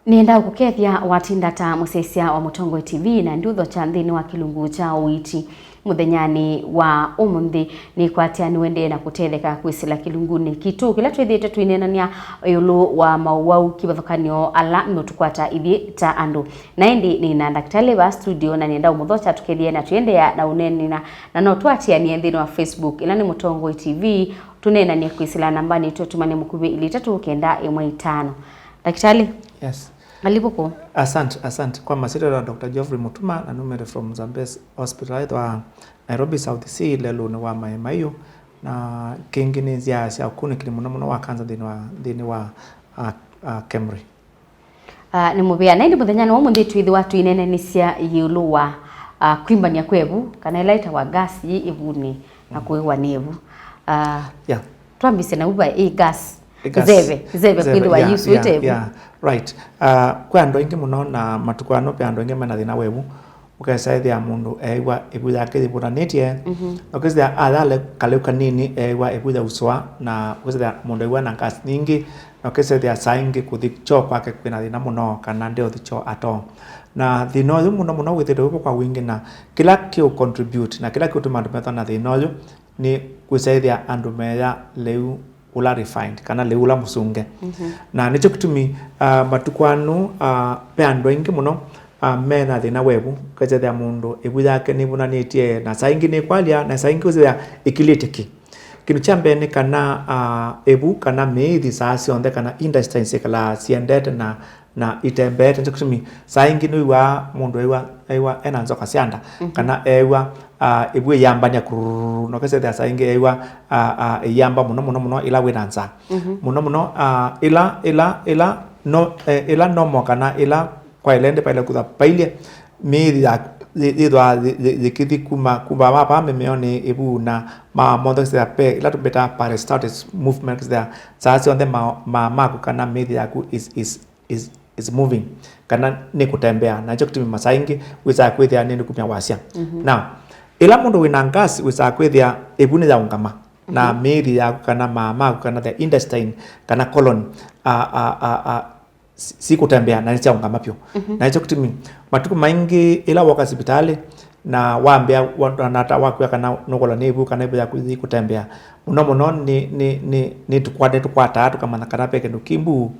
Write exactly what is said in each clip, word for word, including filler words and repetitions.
Nĩenda kũkethya watinda ta mũsyaĩĩsya wa Mũtongoi T V na ndiũthokya nthĩnĩ wa kĩlungu kya ũiiti mũthenyanĩ wa ũmũnthĩ. Nĩkwatĩa nĩũendee na kũtetheka kwĩsĩla kĩlungunĩ kitũ kĩla twĩthĩĩtwe tũineenany'a ĩũlũ wa maũwau kĩvathũkany'o ala meũtũkwata ithyĩ ta andũ. Na ĩndĩ nĩ na ndakĩtalĩ vaa studio, na nĩenda ũmũthokya tũkethĩe na tũiendeea na ũneenany'a, na no tũatĩanĩe nthĩnĩ wa Facebook, ĩla nĩ Mũtongoi T V, tũneenany'e kwĩsĩla nambanĩ itũ, tũmane mũkuvĩ ilĩ itatũ kenda ĩmwe itano. Ndakĩtalĩ? Yes. Karibu kũũ. Asante, asante. Kwa masyĩtwa ya Doctor Geoffrey Mutuma, na numĩte from Zambezi Hospital, ĩthwa Nairobi South C, lelũnĩ wa Mai Mahiu, na kĩngĩ nĩ nzĩa sya ũkunĩkĩli mũno mũno wa kanza nthĩnĩ wa, nthĩnĩ wa, uh, uh, KEMRI. Ah, nĩ mũvea. Na ĩndĩ mũthenyanĩ wa ũmũnthĩ twĩthĩwa tũineenanĩsya ĩũlũ wa, ah, kwimbany'a kwa ĩvu, kana ĩla ĩtawa gas yĩ ĩvunĩ na kũĩwa nĩ ĩvu. Ah, Yeah. Twambĩsye na uva ĩ gas. Ĩ gas. Nzeve, nzeve Nzeve, kwĩthĩwa yeah, yusũĩte yeah, ĩvu. Yeah. Right. Ah, kwĩ andũ aingĩ mũno na matukũ ano ve andũ aingĩ mena thĩna wa ĩvu. Ũkesa ĩthĩa mũndũ eew'a ĩvu yake yĩvũnanĩtye, mhm, na ũkĩsĩa ayale kalĩu kanini eew'a ĩvu yausũa, na ũkĩsĩa mũndũ eew'a na gas nyingĩ, na ũkĩsethĩa saa ingĩ kũthi kyoo kwake kwĩna thĩna mũno, kana ndeũthi kyoo at all. Na thĩna ũyũ mũno mũno wĩthĩtwe wĩvo kwa wingĩ, na kĩla kĩũ contribute na kĩla kĩũtuma andũ methwa na thĩna ũyũ nĩ kwĩsethĩa andũ meya lĩu ũla refined, kana lĩu ũla mũsunge. Mhm. Na nĩkyo kĩtumi, ah, matukũ anu, ah, ve andũ aingĩ mũno, ah, mena thĩna wa ĩvu. Ũkethĩa mũndũ ĩvu yake nĩvũnanĩtye, na saa ingĩ nĩkwalya, na saa ingĩ ũkethĩa ĩkilĩte ki. Kĩndũ kya mbee nĩ kana, ah, ĩvu kana mĩithi saa syonthe kana intestines syĩkalaa siendete na, na itembeete. Nĩkyo kĩtumi saa ingĩ nĩwĩw'aa mũndũ eew'a, eew'a ena nzoka sya nda, mhm, kana eew'a, ah, ĩvu ĩyambany'a kurururu, na ũkesethĩa saa ingĩ eew'a, ah, ah, ĩyamba mũno mũno mũno ĩla wĩna nzaa. Mhm. Mũno mũno, ah, ĩla, ĩla, ĩla no, eh, ĩla normal kana ĩla kwaĩle ĩndĩ vaĩle kwĩthwa vailyĩ mĩĩthi ya, yĩ-, yĩthwaa yĩ-, yĩ-, yĩkĩthi kuma, kuma mapaa mĩmeonĩ ĩvu na maa monthe kĩsĩa ve ĩla tũmĩtaa peristaltic movement, kĩsĩa saa syonthe ma-, maa maku kana mĩĩthi yaku is, is, is, is moving, kana nĩ kũtembea. Na nĩkyo kĩtumi masaa ingĩ wĩsaa kwĩthĩa nĩ nĩkumya wasya. Mhm. Now, ĩla mũndũ wĩna gas wĩsaa kwĩthĩa ĩvu nĩyaũngama, na, mhm, mĩĩthi yaku kana maa maku kana the intestine kana colon, a, a, a, a, si-, sikũtembea na nĩsyaũngama vyũ. Mhm. Na nĩkyo kĩtumi matukũ maingĩ ĩla woka sivitalĩ na wambĩa wa-, wanata wakwĩa kana nũkolwa nĩ ĩvu kana ĩvu yaku yĩkũtembea, mũno mũno nĩ, nĩ, nĩ, nĩ tũkwa-, nĩtũkwataa tũkamanya kana ve kĩndũ kĩ mbu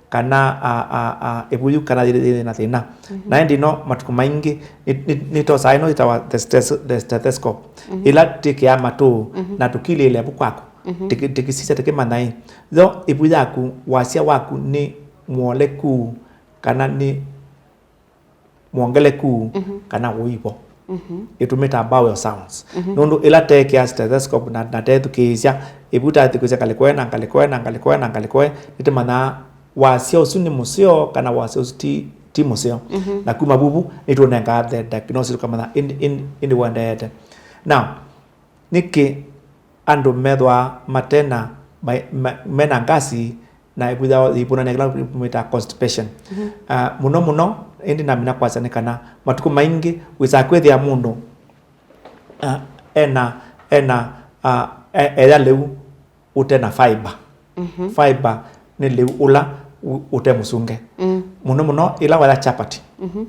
kana, a, a, a, ĩvu yĩu kana yĩ, yĩ na thĩna. Mhm. Na ĩndĩ no matukũ maingĩ nĩ, nĩ, nĩtosaa ĩno yĩtawa the stes-, the stethoscope, mhm, ĩla twĩkĩaa matũ, mhm, na tũkilĩĩla ĩvu kwaku. Mhm. Tĩkĩ-, tĩkĩsisya tĩkĩmanya ĩ, yo ĩvu yaku, wasya waku nĩ mwole kuu kana nĩ mwongeleku, mhm, kana ũivo. Mhm. Ĩtũmĩtaa bowel sounds. Mhm. Nũndũ ĩla teekĩa stethoscope na, na teethukĩĩsya, ĩvu tathukĩĩsya ngalĩko ĩ na ngalĩko ĩ na ngalĩko ĩ na ngalĩko ĩ, nĩtũmanyaa wasya ũsu nĩ mũseo kana wasya ũsu ti, ti mũseo. Mhm. Na kuma vuvu nĩtũnengaa the diagnosis tũkamanya ĩndĩ, ĩndĩ, ĩndĩ ũendeete. Now, nĩkĩ andũ methwaa matena, ma-, ma-, mena ngasi na ĩvu yao yĩvũnanĩa kĩla tũmĩtaa constipation? Mhm. Ah, mũno mũno, ĩndĩ namina kwasya nĩ kana matukũ maingĩ wĩsaa kwĩthĩa mũndũ, ah, ena, ena, ah, e-, eya lĩu ũte na fiber. Mhm. Fiber nĩ lĩu ũla ũ-, ũte mũsunge. Mm. Mũno mũno ĩla waya chapati. Mhm.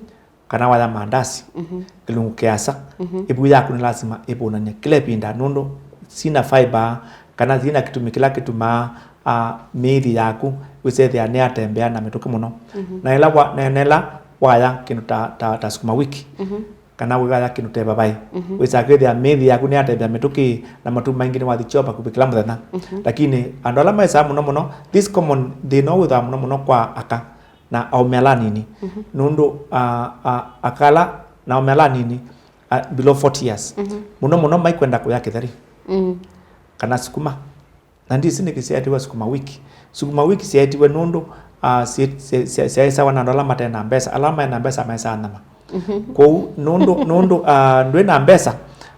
Kana waya mandasi, mhm, kĩlungu kĩasa, mhm, ĩvu yaku nĩ lasima ĩvũnany'e kĩla ĩvinda, nũndũ syĩna fiber, kana syĩna kĩtumi kĩla kĩtumaa, a, mĩĩthi yaku wĩsethĩa nĩyatembea na mĩtũkĩ mũno. Mhm. Na ĩla wa-, na, na ĩla waya kĩndũ ta, ta, ta sukuma wiki, mhm, kana wĩkaya kĩndũ ta ĩvavaĩ, mhm, wĩsaa kwĩthĩa mĩĩthi yaku nĩyatembea mĩtũkĩ, na matu maingĩ nĩwathi kyoo vakuvĩ kĩla mũthenya. Mhm. Lakini andũ ala mesaa mũno mũno, this common thĩna ũũ wĩthaa mũno mũno kwa aka, na aũme ala anini. Mhm. Nũndũ, a, a, aka ala na aũme ala anini, a, below forty years, mhm, mũno mũno maikwenda kũya kĩtheri, mm, kana sukuma. Na ndisi nĩkĩ syaetiwe sukuma wiki. Sukuma wiki syaetiwe nũndũ, a, sya-, sya-, sya-, syaĩsawa na andũ ala mate na mbesa. Ala me na mbesa maesaa nyama. Mhm. Kwoou nũndũ, nũndũ, ah, ndwĩ na mbesa,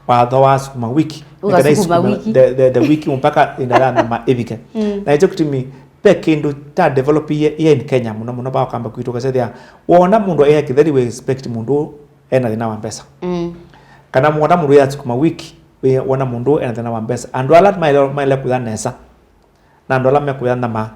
wathoa sukuma wiki. Ũka nĩkana sukuma isukuma wiki. The, the, the wiki mpaka ĩnda ya nyama ĩvike. Mm. Na ĩkyo kĩtumi ve kĩndũ ta develop here, here in Kenya mũno mũno va Ũkamba kwitũ, ũkasethĩa wona mũndũ ea kĩtheri, we expect mũndũ ena thĩna wa mbesa. Mm. Kana wona mũndũ ya sukuma wiki, we wona mũndũ ena thĩna wa mbesa. Andũ ala maĩle, maĩle kũya nesa na andũ ala mekũya nyama,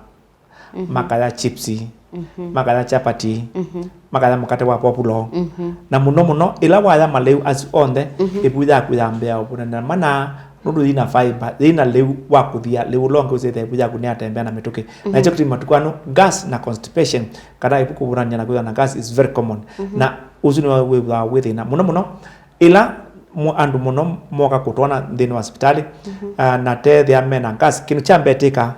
mhm, makaya chipsi, Mhm. Makaya chapati, mhm, makaya mũkate wa populo. Mhm. Na mũno mũno, ĩla waya malĩu asu onthe, mhm, ĩvu yaku yambĩa ũvũnana mana, nũndũ yĩna fiber, yĩna lĩu wa kũthia, lĩu ũla ũngĩ ũsĩthĩa ĩvu yaku nĩyatembea na mĩtũkĩ. Mhm. Na ĩkyo kĩtumi matukũ anu, gas na constipation, kana ĩvu kũvũnania na kwĩthwa na gas is very common. Mhm. Na ũsu nĩwe wĩthĩawa wĩ thĩna. Mũno mũno, ĩla mu-, andũ mũno moka kũtwona nthĩnĩ wa sipitalĩ, mhm, ah, na teethĩa mena gas, kĩndũ kya mbee tĩka,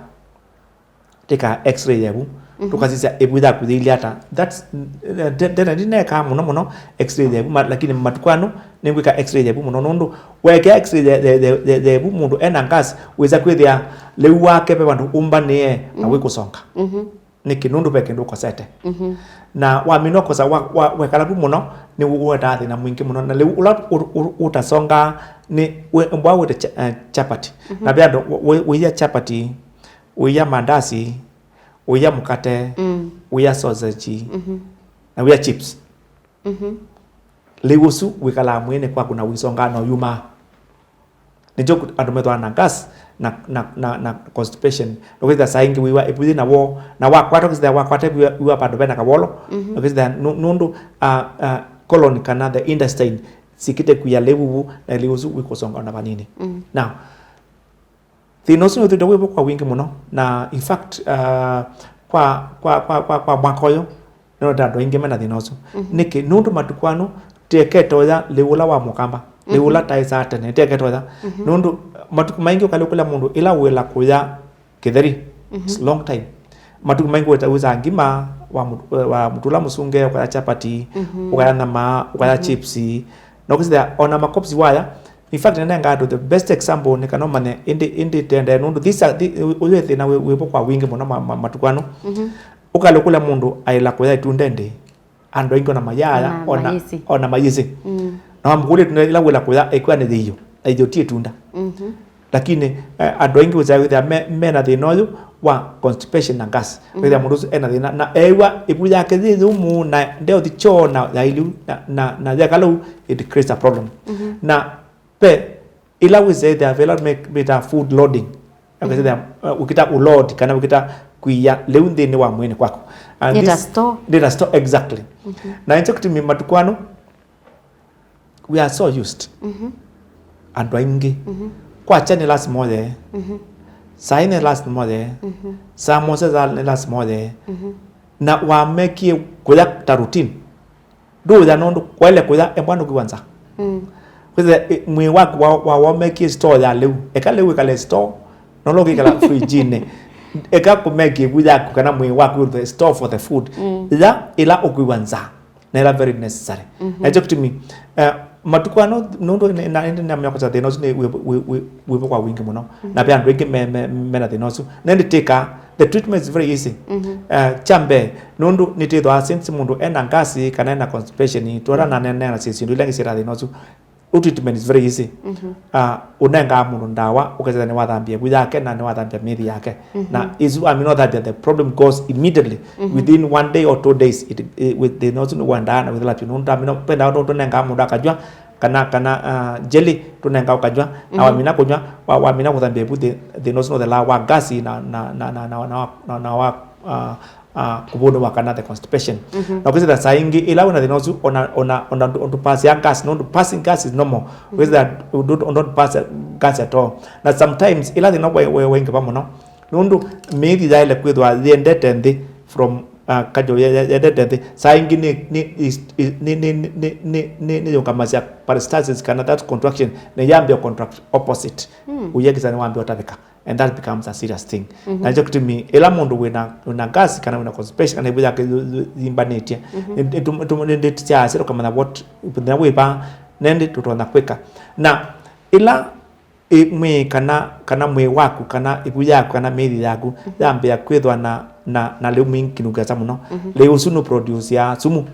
tĩka x-ray yevu, mhm, tũkasisya ĩvu yaku yĩilye ata. That's, eh, nde-, ndene ndinekaa mũno mũno x-ray yevu, ma-, lakini matukũ anu nĩngwĩka x-ray yevu mũno, nũndũ weekĩa x-ray ye-, ye-, ye-, ye-, yevu mũndũ ena gas, wĩsa kwĩthĩa lĩu wake ve vandũ ũmbanĩe na, mhm, wĩkũsonga. Mhm. Nĩkĩ? Nũndũ ve kĩndũ ũkosete. Mhm. Na wamina ũkosa, wa, wa, wekala vu mũno, nĩ ũetaa thĩna mwingĩ mũno. Na lĩu ũla ũ-, ũ-, ũtasongaa nĩ we-, mbwa wĩte cha-, eh, chapati. Mhm. Na ve andũ wĩ-, wĩ-, wĩia chapati, wĩia mandasi, wĩia mũkate, mm, wĩia sausage, mhm, na wĩia chips. Mhm. Lĩu ũsu wĩkalaa mwĩĩnĩ kwaku na ũisongaa na ũyumaa. Nĩkyo andũ methĩawa na gas na, na, na, na constipation. Nũkwĩthĩa saa ingĩ wĩw'a ĩvu yĩ na woo, na wakwata, ũkĩsĩthĩa wakwata ĩvu wĩw'a vandũ vena kawolo, mhm, ũkĩsĩthĩa nũ-, nũndũ, ah, ah, colon kana the intestine sikĩte kwia lĩu vuvu, na lĩu ũsu wĩkũsonga ona vanini. Mm. Now, thĩna ũsu nĩũthĩtwe wĩvo kwa wingĩ mũno, na in fact, uh, kwa, kwa, kwa, kwa, kwa mwaka ũyũ, nĩwonete andũ aingĩ mena thĩna ũsu. Mhm. Nĩkĩ? Nũndũ matukũ anu, tĩekete ũya lĩu ũla wa mũkamba, lĩu ũla, mhm, taĩsaa tene, tĩekete ũya. Mhm. Nũndũ matukũ maingĩ ũkalĩ kũla mũndũ ĩla wĩla kũya kĩtheri, mhm, it's long time. Matukũ maingĩ wĩta wĩsaa ngima, wa mũtu-, wa mũtu ũla mũsunge, ũkaya chapati, mhm, ũkaya nyama, ũkaya, mhm, chips. Na ũkĩsĩthĩa ona makops waya, in fact, nĩnengaa andũ the best example nĩ kana ũmanye ĩndĩ, ĩndĩ tendee, nũndũ these are, thi-, ũyũ thĩna wĩ, wĩvo kwa wingĩ mũno ma, ma, matukũ anu. Mhm. Ũkalĩ kũla mũndũ aĩla kũya ĩtunda ĩndĩ, andũ aingĩ ona mayaya, ona, ona mayĩsĩ, ona mayĩsĩ. Mm. Na wamũkũlya ĩtunda ĩla wĩla kũya, ekwĩa nĩ yĩio, na yĩio ti ĩtunda. Mhm. Lakini, eh, andũ aingĩ wĩsaa wĩthĩa me, mena thĩna ũyũ wa constipation na gas. Mhm. Wĩthĩa mũndũ ũsu ena thĩna, na eĩw'a ĩvu yake yĩ yũmũ, na ndeũthi kyoo, na yailiu, na, na, na yeka lĩu, it creates a problem. Mhm. Na ve ĩla wĩsethĩa ve ĩla me-, metawa food loading. Mhm. Ũkĩsethĩa, uh, ũkĩta ũload kana ũkĩta kwia lĩu nthĩnĩ wa mwĩĩnĩ kwaku. And nĩta this store. Nĩta store, exactly. Mhm. Na nĩkyo kĩtumi matukũ anu, we are so used. Mhm. Andũ aingĩ. Mhm. Kwakya nĩ lasima ũyee. Mhm. Saa ĩnĩ nĩ lasima ũyee. Mhm. Saa mũonza nĩ lasima ũyee. Mhm. Na wamekie kũya ta routine. Ndũũya nũndũ waĩle kũya, embwa nũkwĩw'a nza. Mm. Kwĩthĩa, ĩ, mwĩĩ waku wa, wa, wamekie store ya lĩu. Eka lĩu ĩkale store, na ũla ũngĩ ĩkala fridge-inĩ. Eka kũmekie ĩvu yaku kana mwĩĩ waku wĩthwe store for the food. Mm. Ya ĩla ũkwĩw'a nza. Na ĩla very necessary. Mhm. Na nĩkyo kĩtumi, eh, matukũ ano, nũndũ nĩ-, na-, nĩ-, nĩnamenya kwasya thĩna ũsu nĩ wĩ-, wĩ-, wĩ-, wĩvo kwa wingĩ mũno. Mhm. Na ve andũ aingĩ me-, me-, mena thĩna ũsu. Na ĩndĩ tĩka, the treatment is very easy. Mhm. Eh, kya mbee, nũndũ nĩtĩthwa since mũndũ ena gas kana ena constipation, tũla na nene na syĩndũ ila ingĩ syĩta thĩna ũsu. Ũ treatment is very easy. Mhm. Ah, ũnengaa mũndũ ndawa, ũkethĩa nĩwathambia ĩvu yake na nĩwathambia mĩthi yake. Mhm. Na isu amina ũthambia, the problem goes immediately. Mhm. Within one day or two days, it, it, with the notion wendaa na wĩthĩla vyũ. Nũndũ amina, pendaa tũnengaa mũndũ akanywa, kana, kana, ah, jelly tũnengaa ũkanywa, na, mhm, wamina kũnywa, wa-, wamina kũthambia ĩvu, the, the notion ũthelaa wa gas na, na, na wa, ah, ah, kũvũnĩwa kana the constipation. Mhm. Na ũkĩsĩtha saa ingĩ, ĩla wĩna thĩna ũsu, ona, ona, ona ndũ-, ndũpasya gas, nũndũ passing gas is normal. Mhm. Ũkĩsĩtha you don't, you don't pass gas at all. Na sometimes, ĩla thĩna we, we, wengĩva mũno, nũndũ mĩthi yaĩle kwĩthwa yendete nthĩ from, uh, kajo ye-, ye-, yendete nthĩ, saa ingĩ nĩ, nĩ, is, is, nĩ, nĩ, nĩ, nĩ, nĩ, nĩ yũngamasya peristalsis kana that contraction, na yambĩa contract opposite. Mm. Ũyekĩsa nĩ wambĩa ũtavĩka. And that becomes a serious thing. Mhm. Na nĩkyo kĩtumi, ĩla mũndũ wĩna, wĩna gas, kana wĩna constipation, kana ĩvu yake yu-, yu-, yimbanĩtye, mhm, nĩ, nĩ, nĩ, nĩ, nĩ, nĩ, nĩ, nĩ, nĩ, what, thĩna wĩ vaa, na ĩndĩ tũtonya kwĩka. Na ĩla, ĩ, mwĩĩ kana, kana mwĩĩ waku, kana ĩvu yaku, kana mĩthi yaku, mhm, yambĩa kwĩthwa na, na, na lĩu mwingĩ kĩndũ kĩasa mũno, mhm, lĩu ũsu nũ produce ya sumu.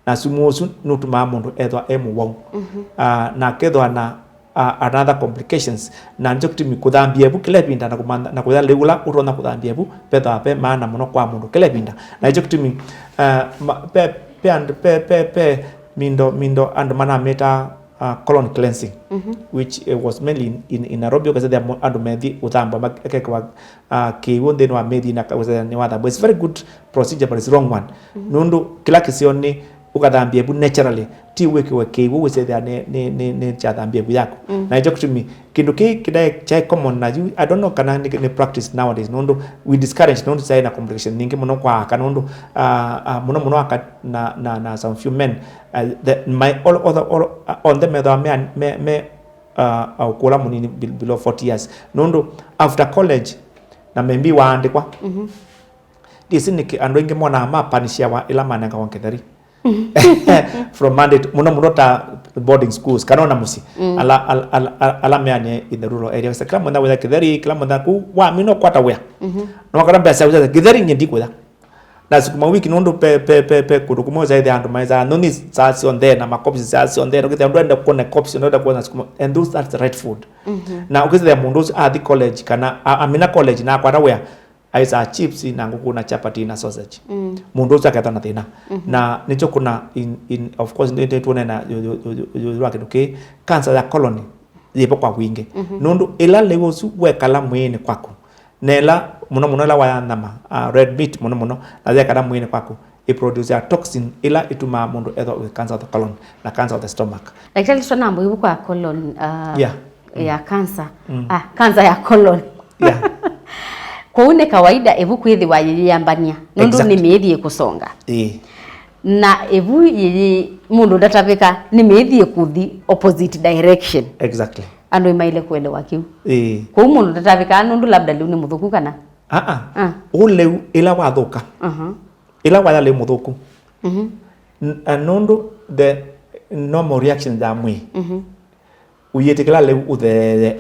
Na sumu ũsu nũtumaa mũndũ ethwa e mũwau. Mhm. Ah, na akethwa na, ah, another complications. Na nĩkyo kĩtumi kũthambia ĩvu kĩla ĩvinda na kũmantha, na kũya lĩu ũla ũtonya kũthambia ĩvu, vethwa ve maana mũno kwa mũndũ kĩla ĩvinda. Na nĩkyo kĩtumi, ah, ma-, pe, pe and-, pe, pe, pe mindo, mindo andũ manamĩtaa uh, colon cleansing, which, uh, was mainly in, in, in Nairobi. Ũkasethĩa mo- andũ methi ũthambwa mak- akekwa, uh, kĩw'ũ nthĩnĩ wa mĩthi na ũkasethĩa nĩ wathambwa. It's very good procedure, but it's wrong one. Nũndũ kĩla kĩseo nĩ ũkathambia ĩvu naturally, ti wĩkĩwe kĩw'ũ wĩsethĩa nĩ, nĩ, nĩ, nĩ kyathambia ĩvu yaku. Na ĩkyo kĩtumi kĩndũ kĩĩ kĩdae kyaĩ common na yu, I don't know kana nĩ, nĩ practice nowadays, nũndũ we discourage, nũndũ syaĩ na complication nyingĩ mũno kwa aka, nũndũ, uh, uh, mũno mũno aka na, na, na some few men, uh, the, my, all, all, all, uh, onthe methwa me, me, me, uh, uh, ũkũla mũnini be- below forty years, nũndũ after college na maybe waandĩkwa. Ndisi nĩkĩ andũ aingĩ monaa mapanishiawa ĩla manengawa kĩtheri from Monday to, mũno mũno ta boarding schools kana ona mũsyĩ, ala, ala, ala, ala, ala meanie in the rural area. Kĩla mũthenya wĩtha kĩtheri, kĩla mũthenya kũu wamina ũkwata wĩa. Na wakata mbesa ya kĩtheri nye ndikũya. Na sukuma wiki nũndũ pe, pe, pe, pe kũndũ kũmwe ũsaĩthĩa andũ maĩsaa nyũnyi saa syonthe na makopsi saa syonthe, ũkĩthĩa ndwenda kuona kopsi, ndwenda kuona sukuma, and those, that's the right food. Na ũkĩsĩthĩa mũndũ ũsu athi college kana a- amina college na akwata wĩa, aĩsaa chips na ngũkũ na chapati na sausage. Mũndũ ũsu aketha na thĩna. Na nĩkyo kuna in, in, of course, nĩ- nĩ- nĩtwonena yũlũ wa kĩndũ kĩĩ, cancer ya colon yĩvo kwa wingĩ. Nũndũ ĩla lĩu ũsu wekala mwĩĩnĩ kwaku, na ĩla, mũno mũno ĩla waya nyama, uh, red meat mũno mũno, na yekala mwĩĩnĩ kwaku, ĩproduce ya toxin ĩla ĩtumaa mũndũ ethwa with cancer of the colon na cancer of the stomach. Ndakĩtalĩ, twanamba ĩvu kwa colon, uh, Yeah. ya cancer. Ah, cancer ya colon. Yeah. Kwoou nĩ kawaida ĩvu kwĩthĩwa yĩyĩambania nũndũ Exactly. nĩ mĩĩthi ĩkũsonga. Ĩĩ. Na ĩvu yĩyĩ mũndũ ndatavĩka nĩ mĩĩthi ĩkũthi opposite direction. Exactly. Andũ nĩmaĩle kũelewa kĩu. Ĩĩ. Kwoou mũndũ ndatavĩkaa nũndũ labda lĩu nĩ mũthũku kana? Aa. Ah. Ũleu ĩla wathũka. Aha. Ĩla waya lĩu mũthũku. Mhm. N- a nũndũ the normal reaction ya mwĩĩ. Mhm. Ũyĩtĩkĩla lĩu ũtheeye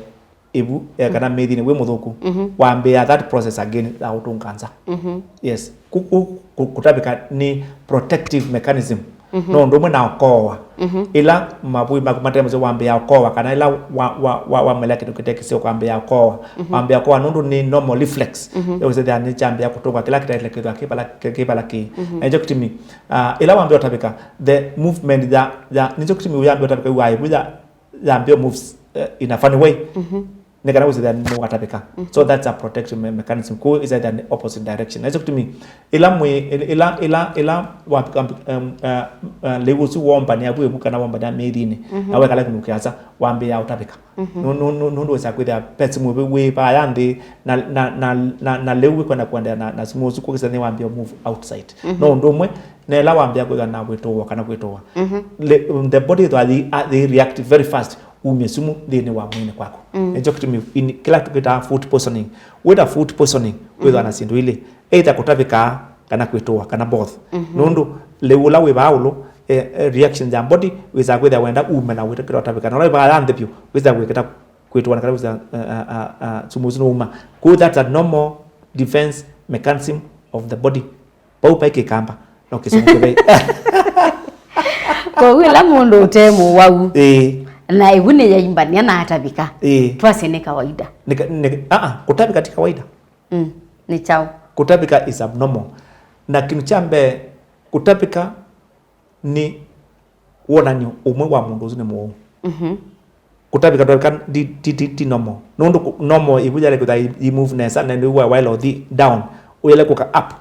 ĩvu, eh, kana mĩĩthinĩ wĩ mũthũku. Mhm. Wambĩĩa that process again ya ũtũnga nza. Mhm. Yes. Ku- ku- ku- kũtavĩka nĩ protective mechanism. No ũndũ ũmwe na ũkooa. Ĩla mavũi maku mate mũseo wambĩĩa ũkooa, kana ĩla wa, wa, wa, wamela kĩndũ kĩte kĩseo kwambĩĩa ũkooa. Wambĩĩa ũkooa nũndũ nĩ normal reflex. Ũsethĩa nĩ kyambĩĩa kũtũngwa kĩla kĩtaĩle kĩthwa kĩ vala kĩ, kĩ vala kĩ. Na nĩkyo kĩtumi, ah, ĩla wambĩĩa ũtavĩka, the movement ya, ya, nĩkyo kĩtumi ũyambĩĩa ũtavĩka yu wa ĩvu ya, yambĩĩa moves, eh, in a funny way. Nĩ kana wĩsĩthĩa nĩ ũkatavĩka. So that's a protection me- mechanism. Kũu is either in opposite direction. Na nĩkyo kĩtumi ĩla mwĩ, ĩla, ĩla, ĩla wa, um, uh, uh, lĩu ũsu wombania vu ĩvu kana wombania mĩĩthinĩ, na wekala kĩndũ kĩasa, wambĩĩa ũtavĩka. Nũ- nũ- nũ- nũndũ wĩsa kwĩthĩa pesi mwĩvĩ wĩ vaya nthĩ, na, na, na, na, na lĩu wĩkwenda kũendeea na, na simu ũsu kũkĩsa nĩ wambĩĩa move outside. No ũndũ ũmwe, na ĩla wambĩĩa kwĩthwa na wĩtũwa kana kwĩtũwa, le- the body ĩthwa yĩ- a- yĩ react very fast umye sumu nthĩnĩ wa mwĩĩnĩ kwaku. Nĩkyo kĩtumi in- kĩla tũkĩtaa food poisoning. Wĩta food poisoning wĩthwa na syĩndũ ilĩ, either kũtavĩkaa kana kwĩtũwa kana both. Nũndũ lĩu ũla wĩ vaa ũlũ, eh, eh, reaction ya body wĩsaa kwĩthĩa wenda ume na wĩtĩkĩla ũtavĩka, na ũla wĩ vaa ya nthĩ vyũ wĩsaa kwĩkĩta kwĩtũwa na kana wĩsaa, uh, uh, uh, uh, sumu ũsu nũuma. Kũu that's a normal defense mechanism of the body. Vau vai kĩkamba no kĩsũngĩthei. Kwoou ĩla mũndũ ũte mũwau, Ĩĩ. Na ĩvu nĩyaimbania na atavĩka, Ĩĩ. Twasye nĩ kawaida. Nĩ ka- nĩ- ah, ah, kũtavĩka ti kawaida. Mm, nĩ kyaũ? Kũtavĩka is abnormal. Na kĩndũ kya mbee, kũtavĩka nĩ wonany'o ũmwe wa mũndũ ũsu nĩ mũwau. Mhm. Kũtavĩka ndwavĩka ti, ti, ti, ti normal. Nũndũ kũ- normal ĩvu yale kwĩtha i- i move nesa, na nĩ wa waĩle ũthi down, ũyele kũka up.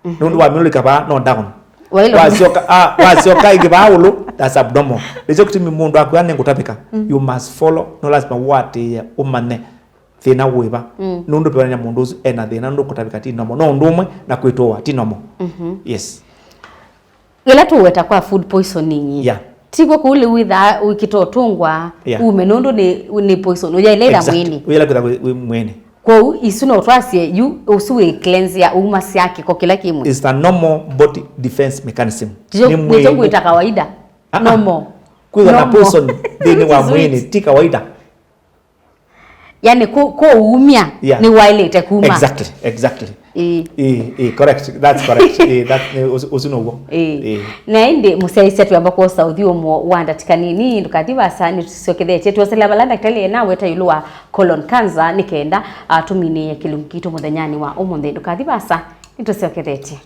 Mhm. Nũndũ wamĩlũlĩka vaa no down. Waĩle wasyoka, ah, wasyoka ĩngĩ vaa ũlũ, that's abnormal. Nĩkyo kĩtumi mũndũ akwĩa nĩ ngũtavĩka, you must follow, no lazima ũatĩĩe, ũmanye thĩna wĩva. Nũndũ vĩonany'a mũndũ ũsu ena thĩna, nũndũ kũtavĩka ti normal. No ũndũ ũmwe na kwĩtũwa ti normal. Mhm. Yes. Ĩla tũweta kwa food poisoning, Yeah. Tikw'o kũu lĩu wĩthaa wĩkĩte ũtũngwa, Yeah. Ume nũndũ nĩ, nĩ poison ũyaĩle ĩla Exact. Mwĩĩnĩ. Ũyĩla kwĩtha wĩ, wĩ mwĩĩnĩ. Kwoou isu no twasye yu ũsu wĩ cleanse ya uumasya kĩko kĩla kĩ mwĩĩ. It's a normal body defense mechanism. Nĩkyo, nĩ mwĩĩ nĩkyo ngwĩta kawaida. Ah, ah. Normal. Kwĩthwa na Normal. Poison nthĩnĩ wa It is mwĩĩnĩ sweet. Ti kawaida. Yani kũ- kũumya Yeah. Nĩ waĩlĩte kuma. Exactly, exactly. Ĩĩ. Ĩĩ, ĩĩ, correct. That's correct. Ĩĩ, that, nĩ- ũsu- ũsu now'o. Ĩĩ. Ĩĩ. Na ĩndĩ mũsyaĩĩsya twĩamba kwosa ũthyũmũo wa ndatĩka nini, ndũkathi vasa, nĩtũsyokethetye twosela vala ndakĩtalĩ ena weta ĩũlũ wa colon cancer nĩ kenda atũminĩĩe kĩlungu kitũ mũthenyanĩ wa ũmũnthĩ. Ndũkathi vasa, nĩtũsyokethetye.